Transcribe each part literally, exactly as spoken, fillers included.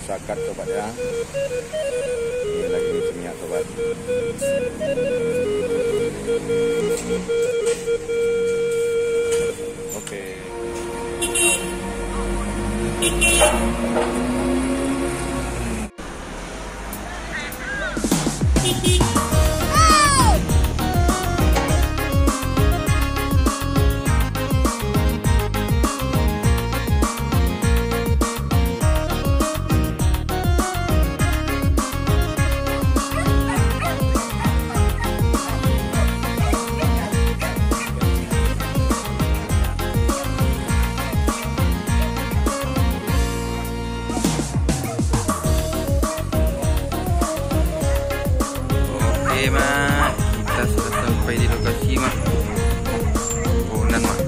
Sakat, sobat, ya. Ini lagi seminyak, sobat. Oke. Oke, Mak. Kita sudah sampai di lokasi, Mak. Pohonan, Mak.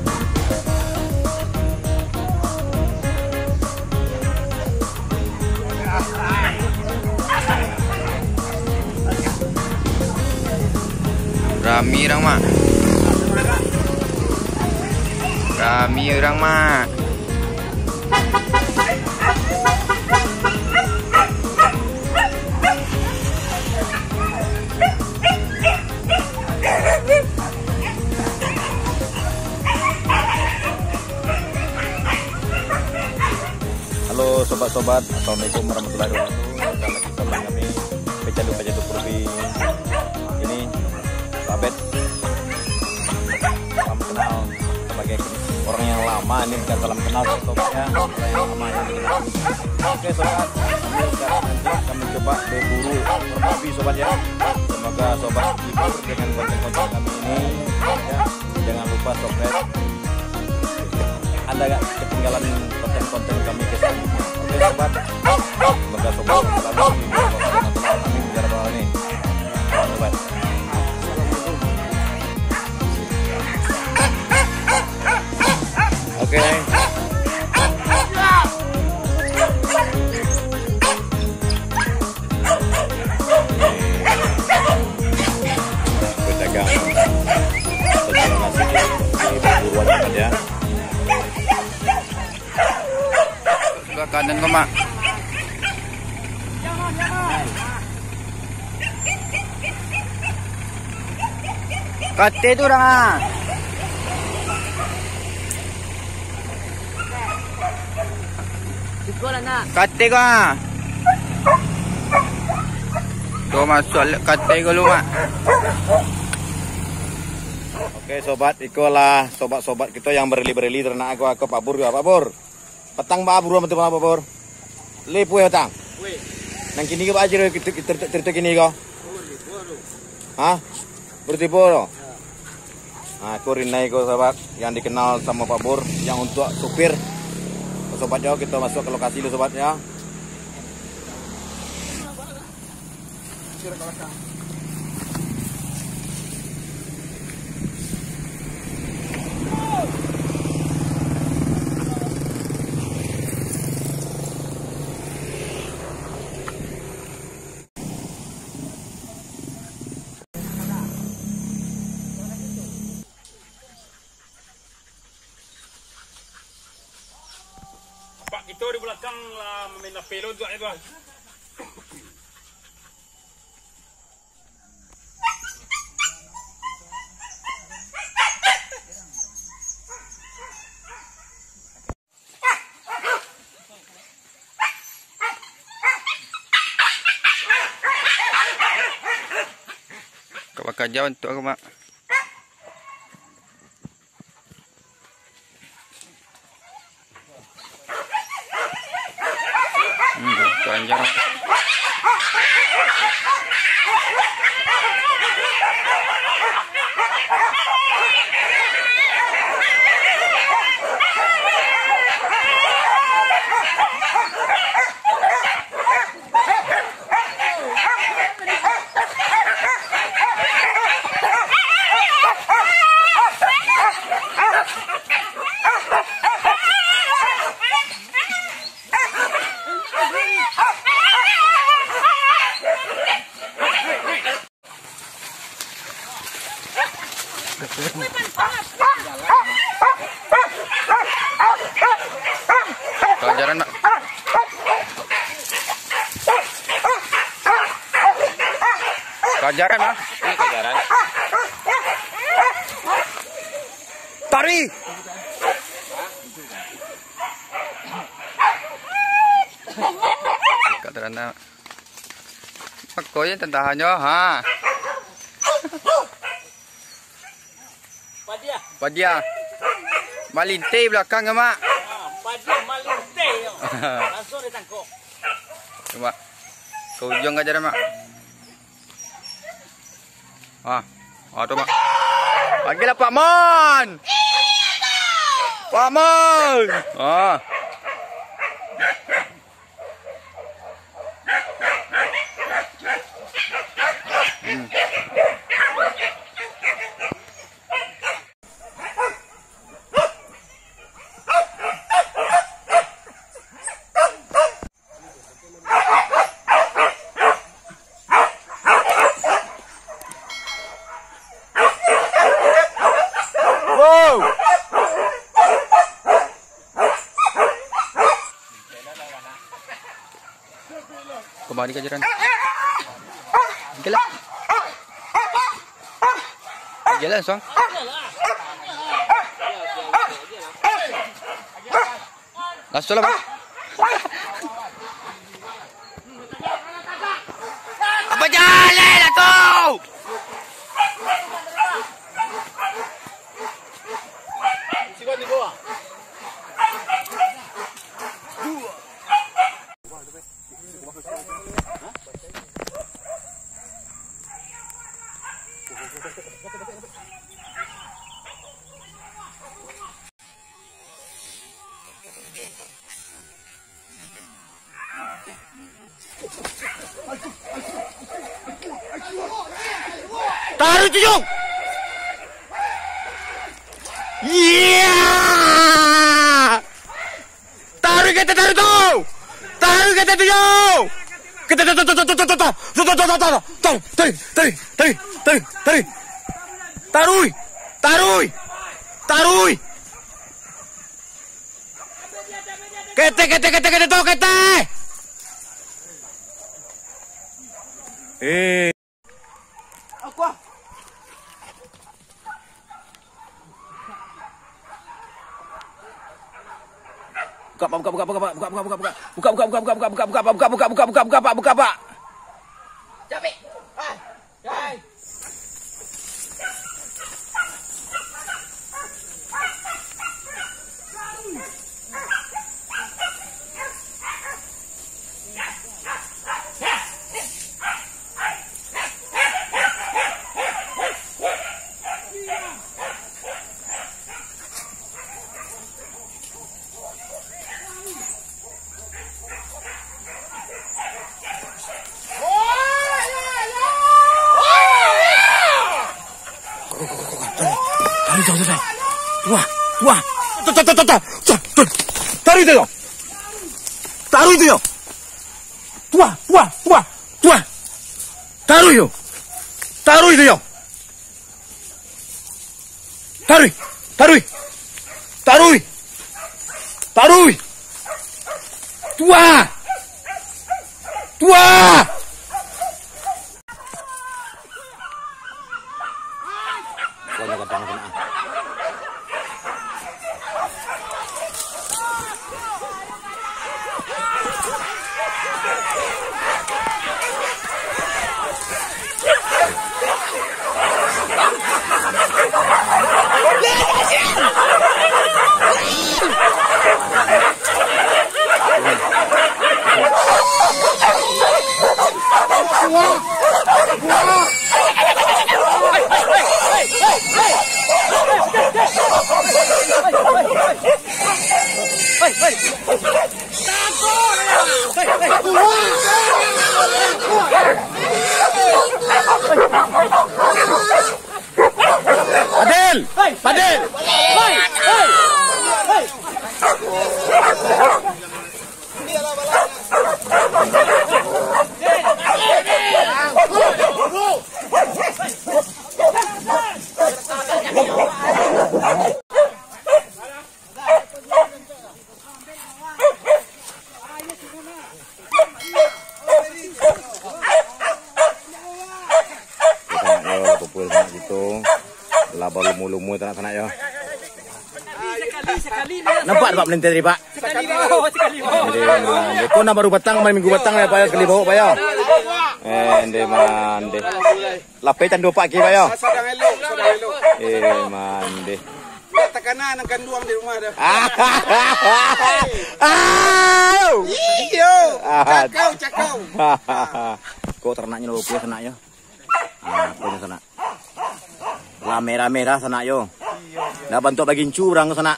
Rami urang, Mak. Rami urang, Mak. Halo sobat-sobat, assalamualaikum warahmatullahi wabarakatuh. Kembali lagi sama kami, pecandu-pecandu kurbi. Ini Pak Abed. Salam kenal sebagai orang yang lama, ini bukan salam kenal, sobat, ya. Orang yang lama yang dikenal. Oke, sobat, kami sekarang nanti akan mencoba berburu kurma api, sobat, ya. Semoga sobat terhibur dengan konten-konten kami ini, ya. Jangan lupa subscribe. Anda gak ketinggalan konten-konten kami ke selanjutnya. Oke, sobat. Semoga sobat selalu di bawah kami bicara bawah ini. Sobat. Oke. Pedagang. Pedagang nasi di Pasuruan, ya. Sudah kanan ko, Mak. Kate tu urang, ah. Kate ko, ah. Tu masuak kate ko lu, Mak. Oke, sobat, ikolah sobat-sobat kito yang bereli-bereli taranak ko, ko Pak Bur, Pak Bur. Patang ba buruan tu, Pak Bur. Lepuih patang. Weh. Nan kini ko ba aja kito, kito, kito kini ko. Oh, lepuih tu. Hah? Bertipu tu. Ya. Nah, ko Rinai ko, sahabat, yang dikenal sama Pak Bur, yang untuk supir. Sobat yo, kita masuk ke lokasi dulu, sobat, ya. Pak, kito di balakang lah main H P lo tu, eh, bah. Kau bakal jauh untuk aku, Mak. Hmm, panjang. Pelajaran, Mak. Kajaran, ah. Ini kajaran. Tarik. Kak Terana. Mako yo tantahannyo, ha. Padiah. Padiah. Malinteh balakang ka, Mak. Ah, padiah malinteh yo. Langsuang ditangkok. Cubo. Ka ujuang ka jalan, Mak. Ah. Ah, tu, Mak. Pagilah, Pak Mon. Pak Mon. Ah. Kamari ka jalan. Jalan. Jalan, suang. Langsuang lah, Bang. Apa jalan lah tu? Taruih tu, Jung! Iya! Taruih kita, taruih tu! Taruih kita tu, Jung! Kita tu, tu, tu, tu, tu, tu, tu, tu, tu, tu, tu, tu, tu, taruih, taruih, taruih, taruih, taruih, taruih, taruih, taruih. Ketek, ketek, ketek, ketek, tu, ketek. Eh. Buka, buka, buka, buka, buka, buka, buka, buka, buka. Buka, buka, buka, buka, buka, buka, Pak. Buka, Pak. Buka, Pak. Buka, Pak. Capek. Hai. Hai. Taruih tu, taruih tu. Tuah, tuah. Tuah, tuah, tuah, tuah, tuah. Taruih tu, yo. Taruih tu, yo. Tuah, tuah, tuah, tuah. Taruih, yo. Taruih tu, yo. Taruih, taruih, taruih, taruih. Tuah! Tuah! Abah lumu-lumu tanak-tanak yo. Nampak, Pak, melintir tadi, Pak? Sakali bawa, sakali bawa. Ande, ande. Ko nan baru batang, main minggu batang yo, Pak, yo, sakali bawa, Pak, yo. Eh, ande, mande. Lapeh tandu Pak Ki, Pak, yo. Sadang elok, sadang elok. Eh, mande. Nak takana nan kanduang di rumah dah. Au! Iyo. Ah. Cakau, cakau. Ko tanaknyo lo, sanak yo. Ah, ko nyo sanak. Lah merah-merah sanak yo. Dah bantuak bagincu urang ko sanak.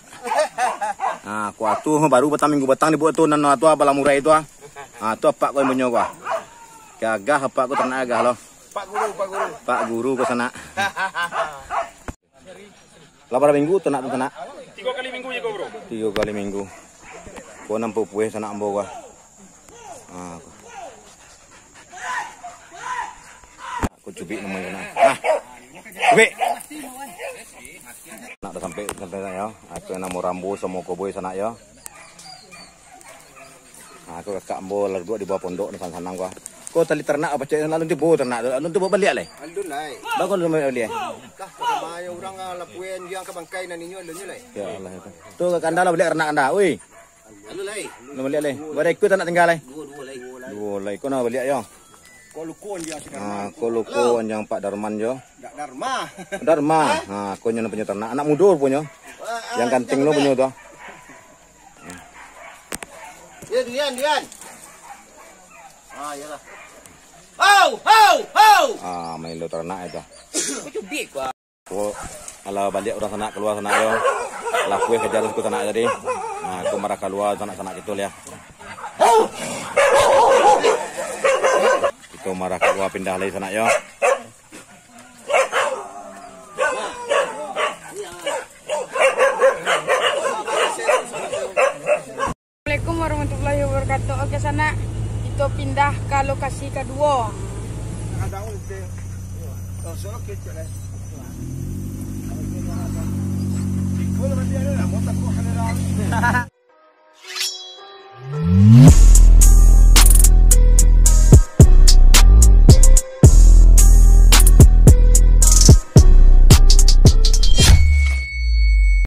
Ah, ko atu baru batang minggu batang dibuek tu nan atu apalah murai tu ah. Ah, tu apak ko punyo ko ah. Gagah apak ko tanak gagah lo. Pak Guru, Pak Guru. Pak Guru ko sanak. Lah bara minggu tanak tu sanak? Tigo kali minggu je ko, Bro. Tigo kali minggu. Ko nampak pueh sanak ambo ko. Ah, ko. Ko cubik namonyo nah. Nah. Cubik. Nak dah sampai, sampai sanak yo. Aku namo Rambo samo Koboi sanak yo. Ah, ko kakak ambo lah duduak di bawah pondok ni sanang-sanang ko. Ko tali taranak apa cek alun tibo taranak tu? Alun tibo baliak lai? Alun lai. Bako alun baliak? Kah, kamayo urang, ah, lapuan diang ka bangkai nan inyo alun lai. Ya Allah, ya Allah. Tu kakak anda lah baliak taranak anda. Oi. Alun lai. Alun baliak lai. Bara ikua taranak tingga lai? Duo, duo lai. Duo lai. Ko nah baliak yo. Ko luko anjang sekarang. Ah, ko luko anjang Pak Darman jo. Dak Darma. Darma. Ha, ko nyo punyo taranak. Anak mudo punyo. Ah, ah, yang ganteng lo punyo tu. Ya, Dian, Dian. Ah, iyalah. Hau, hau, hau. Ah, main lo taranak itu. Ko cubik ko. Ko, alah baliak urang sanak kalua sanak yo. Lapueh kaja ko sanak tadi. Nah, ko marah kalua sanak-sanak kito lah. Kito marah kalua pindah lai sanak yo. Assalamualaikum warahmatullahi wabarakatuh. Oke, sanak, kito pindah ka lokasi kaduo.